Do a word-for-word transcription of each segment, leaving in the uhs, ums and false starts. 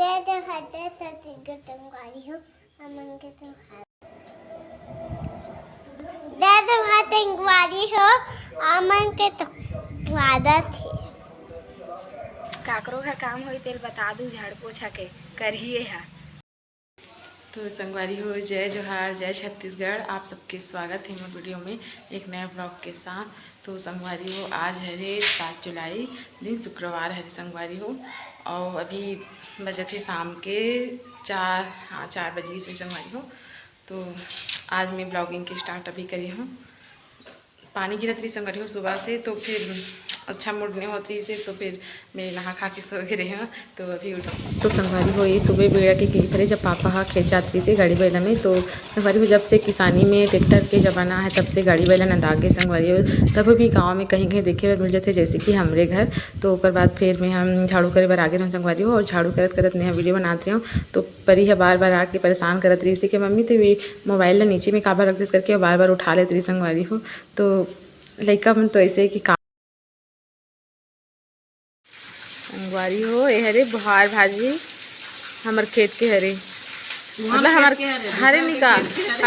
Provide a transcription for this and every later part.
जय जवाहर, जय छत्तीसगढ़ संगवारी हो, हमन के त्योहार। जय जवाहर संगवारी हो, हमन के त्योहार हे। काकरो घर काम होई तेल बता दू, झाड़ पोछा के करही ए हा। तो संगवारी हो, जय जोहार, जय छत्तीसगढ़। आप सबके स्वागत हे मोर वीडियो में एक नया ब्लॉग के साथ। तो संगवारी हो, आज हरे सात जुलाई, दिन शुक्रवार हरे संगवारी हो, और अभी बजत हे शाम के चार, हाँ, चार बजे से संगवारी हो। तो आज मैं ब्लॉगिंग के स्टार्ट अभी करी हूँ। पानी गिरत रही संगवारी हो सुबह से, तो फिर अच्छा मूड नहीं होत रही से, तो फिर मैं नहा खा के सो गे रहे हूँ। तो अभी उठ तो संगवारी हो, ये सुबह बेड़ा के क्लिप हरे, जब पापा हा खेत जात रही से गाड़ी बैला में। तो संगवारी हो, जब से किसानी में ट्रैक्टर के जमाना है, तब से गाड़ी बैला नंदा गे संगवारी हो। तब भी गाँव में कहीं कहीं देखे बर मिल जाते, जैसे कि हमरे घर। तो ओकर बाद फिर मैं हम झाड़ू करे बर आगे रहूँ संगवारी हो, और झाड़ू करत करत मैं वीडियो बनात रही हूँ। तो परी ह बार बार आके परेशान करत रही से कि मम्मी, ते मोबाइल ला नीचे में काबर रख दिस करके, बार बार उठा लेत रही संगवारी हो। तो लइका मन तो ऐसे कि का संगवारी हो, ए हरे बोहार भाजी, हमर खेत के हरे, मतलब हमर हरे निका,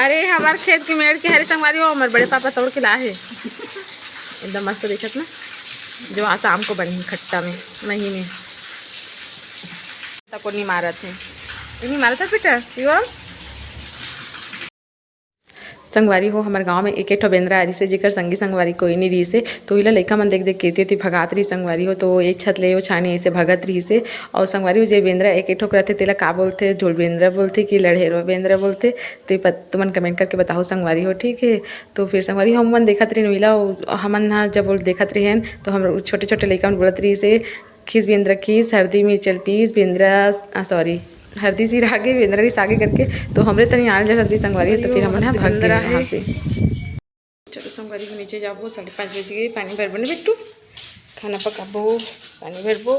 अरे हमर खेत के मेड़ के हरे संगवारी हो, हमर बड़े पापा तोड़ के ला हे। एकदम मस्त दिखत ना, जो आज शाम को बनी खट्टा में, मही में। तको नहीं मारत है, नहीं मारत है बेटा शिवम। संगवारी हो, हमर गांव में एक ठो बेंदरा आ रहिसे, जेकर संगी संगवारी कोई नहीं रहिसे, तो इला लइका मन देख देख के एती ओती भगात रही संगवारी हो। तो एक छत ले ओ छानी ऐसे भगत रहिसे। और संगवारी हो, जे बेंदरा एक एक ठो रहिथे, तेला का बोलथे? ढोल बेंदरा बोलथे कि लड़हेरवा बेंदरा बोलथे? तो ये पत-, तुमन कमेंट करके बताओ संगवारी हो, ठीक है। तो फिर संगवारी हो, हमन देखत रहिन ओला, हमन ह जब ओला देखत रहिन, तो हम छोटे छोटे लइका मन बोलत रहिसे, खीस बेंदरा खीस, हरदी मिर्चल पीस, बेंदरा, आ, सॉरी, हरदी सिरागे, बेंदरा रिसागे करके। तो हमरे तनी आल जल हरदी संगवारी, तो फिर हमन ह भाग गे वहाँ से। चलो संगवारी हो, नीचे जाबो, साढ़े पाँच बज गए, पानी भरबो ना बिट्टू, खाना पकाबो, पानी भरबो।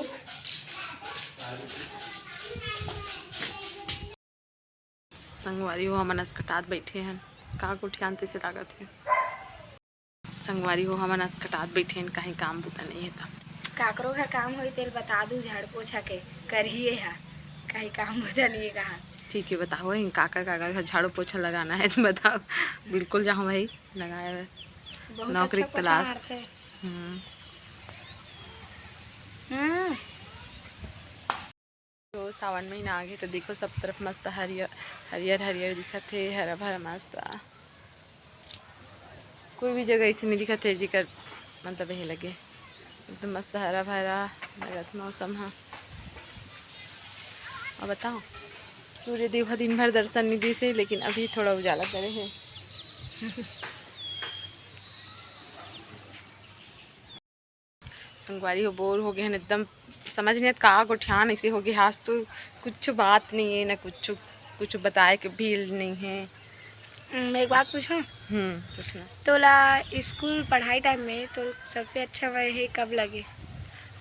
संगवारी हो, हमन असकटात बैठे हन, का गोठियान तैसे लागत हे। संगवारी हो, हमन असकटात बैठे हन, कहीं काम बुता नहीं है त। काकरो घर काम होई तेल बता दू, झाड़ पोछा के करही ए हा, कहीं काम बुता नहीं है कहा। ठीक है, बताओ, इन काकर काकर घर झाड़ू पोछा लगाना है तो बताओ, बिल्कुल जाऊँ भाई लगाए हुए। बहुत नौकरी अच्छा पोछा तलाश। मारथे। हम्म। हम्म। तो सावन महीना आ गे, तो देखो सब तरफ मस्त हरियर, हरियर, हरियर दिखत हे, हरा भरा मस्त। कोई भी जगह ऐसे नहीं दिखत हे, जेकर मतलब हे लगे, एकदम मस्त हरा भरा लगत मौसम ह। अब बताओ, सूर्य देव ह दिन भर दर्शन नहीं दिस हे, लेकिन अभी थोड़ा उजाला करे हे। संगवारी हो, बोर हो गे हन एकदम, समझ नहीं आत का गोठियान ऐसे हो गे। आज तो कुछ बात नहीं है ना, कुछ कुछ बताए के भी नहीं है। हम्म, एक बात पूछूं? हम्म, पूछना। तोला स्कूल पढ़ाई टाइम में तो सबसे अच्छा वह है कब लगे?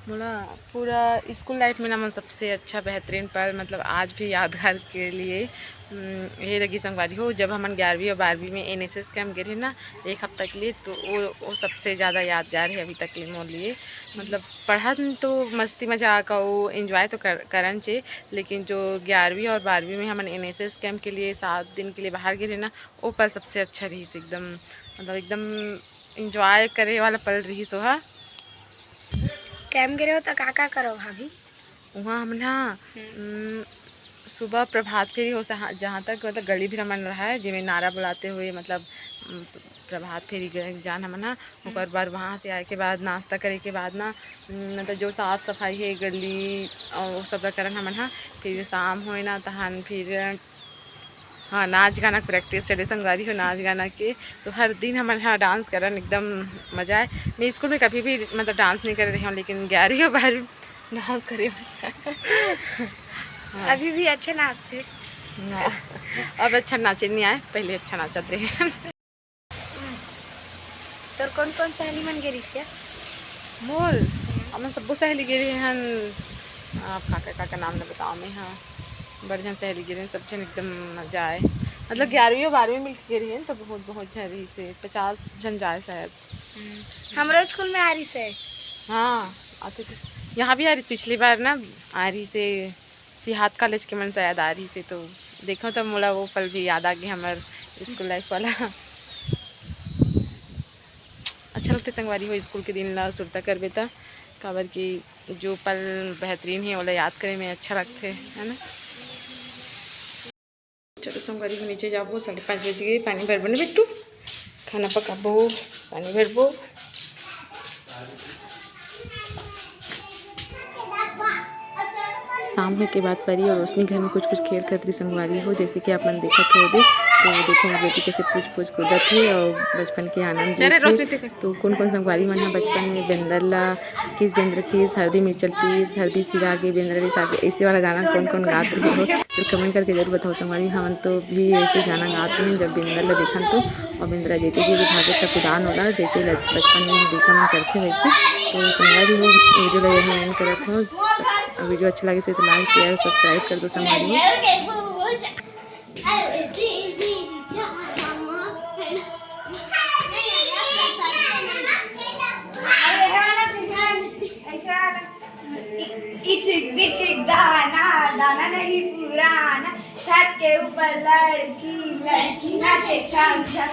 मोला पूरा स्कूल लाइफ में ना, मन सबसे अच्छा बेहतरीन पल, मतलब आज भी यादगार के लिए हम्म, हे लगी संगवारी हो, जब हमन ग्यारहवीं और बारहवीं में एनएसएस कैंप गे रहे ना एक हफ्ता के लिए, तो वो वो सबसे ज़्यादा यादगार है अभी तक ले मोर लिए। मतलब पढ़न तो मस्ती मजाक और एंजॉय तो कर, करन चे, लेकिन जो ग्यारहवीं और बारहवीं में हमन एनएसएस कैंप के लिए सात दिन के लिए बाहर गे रहे ना, वो पल सबसे अच्छा रहिस एकदम, मतलब एकदम एंजॉय करे वाला पल रहिस ओहा। कैंप गे रहे हो तो का का करो भाभी? वहाँ हमन ह, उम, सुबह प्रभात फेरी हो सहा-, जहाँ तक मतलब गली भ्रमण रहा है, जेमे नारा बुलाते हुए मतलब, उम, प्रभात फेरी गए जान हमन ह। ओकर बाद वहाँ से आए के बाद नाश्ता करे के बाद ना, उम, मतलब जो साफ सफाई है गली और वो सब ला करन हमन ह। फिर शाम होए ना तहन फिर हाँ, नाच गाना के प्रैक्टिस चले संगवारी हो, नाच गाना के। तो हर दिन हमन ह डांस करन, एकदम मजा आए। मैं स्कूल में कभी भी मतलब डांस नहीं करे रही हूँ, लेकिन ग्यारहवीं और बारहवीं में डांस करे हूँ। हाँ। अभी भी अच्छा नाचथे। हाँ, अब अच्छा नाचे नहीं आए, पहले अच्छा नाचत रहे। तोर कौन कौन सहेली मन गे रिहिस या? मोर, हमन सब्बो सहेली गे रहे हन। अब काका काका नाम ल बताओ मैं, हाँ, बड़ झन सहेली गे रहे, सब झन एकदम मजा आए। मतलब ग्यारहवीं और बारहवीं मिल के गे रहे हन, तो बहुत बहुत झन रहिस हे, पचास झन जाए शायद। हमरो स्कूल में आ रहिस हे। हाँ, आते थे। यहाँ भी आ रहिस, पिछली बार ना आ रहिस हे। सिहात कॉलेज के मन से याद आ रही से, तो देखो तब मोला वो पल भी याद आ गए हमर स्कूल लाइफ वाला। अच्छा लगथे संगवारी हो स्कूल के दिन ला सुरता करबे त, काबर कि जो पल बेहतरीन हे ओला याद करे में अच्छा लगथे, है ना। चलो संगवारी हो नीचे जाबो, साढ़े पाँच बज गए, पानी भरबो ना बिट्टू, खाना पकाबो, पानी भरबो। शाम होए के बाद परी और रोशनी घर में कुछ कुछ खेल करत रही संगवारी हो, जैसे कि आप मन देखत हो दे। तो देखो मोर बेटी कैसे पूछ पूछ कूदत हे और बचपन के आनंद लेत हे। तो कौन कौन संगवारी मन ह बचपन में बेंदर ला किस बेंदर किस हरदी मिर्चल पीस हरदी सिरा के बेंदर रिसा के ऐसे वाला गाना कौन कौन गात रहे हो, तो कमेंट करके जरूर बताओ संगवारी। हमन तो भी ऐसे गाना गात रहे जब बेंदर ला देखन तो, और बेंदर ला जैसे भी भागे तक उड़ान होला जैसे ल-, बचपन में देखा मन करथे वैसे। तो संगवारी हो वीडियो ला यही एंड करत हो। वीडियो अच्छा लगे तो लाइक शेयर सब्सक्राइब कर दो संगवारी हो। इचिक बिचिक दाना, दाना नहीं पुराना, छत के ऊपर लड़की, लड़की नाचे छम छम।